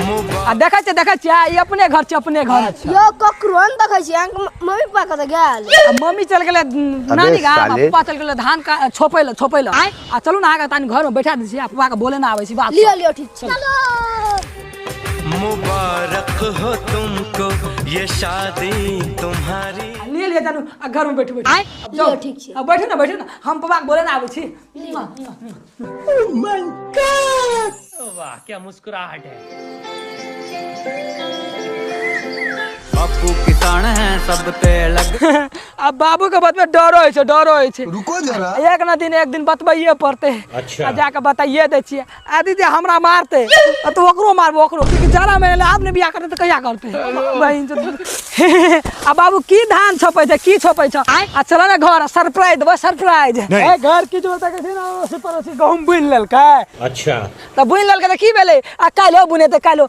आ देखै छियै, देखै छियै, ई अपने घर छै, अपने घर। यो ककरो ने देखै छियै, अहाँके मम्मी पप्पा कतऽ गेल? आ मम्मी चल गेलै नानी गाम, आ साले। पप्पा चल गेलै धान का छोपै लए, छोपै लए। आ चलू ने, अहाँके तनी घरमे बैठा दै छियै, आ पप्पा के बोले ना आबै छै बात। लियो लियो, ठीक छै, चलो। मुबारक हो तुमको ये शादी तुम्हारी। ले लिअ जानू, आ घरमे बैठू, बैठू। आब जाउ। लिअ, ठीक छै। आ बैठू ने, बैठू ने, हम पप्पा के बोले ना आबै छी। वाह, क्या मुस्कुराहट है। बापू किसान है सब ते अलग। आ बाबू के बतबे डरो होइ छै, डरो होइ छै। रुको जरा, एक न दिन एक दिन बतबैये पड़तै। अच्छा। आ जाके बताइए दै छियै। आ दीदी हमरा मारतै, आ तऽ ओकरो मारबो, ओकरो क्योंकि जाड़ा में आब ने बियाह करतै तऽ कहिया करतै बहिन चोद। आ बाबू की धान छोपै छै, की छोपै छै? आ चल ने घर, सरप्राइज देबै, सरप्राइज। ए घर की जो देखै छै ने, ओसे पड़ोसी गहूम बुनि लेलकै। अच्छा। तऽ बुनि लेलकै तऽ की भेलै? आ काल्हिो बुनेतै, काल्हिो।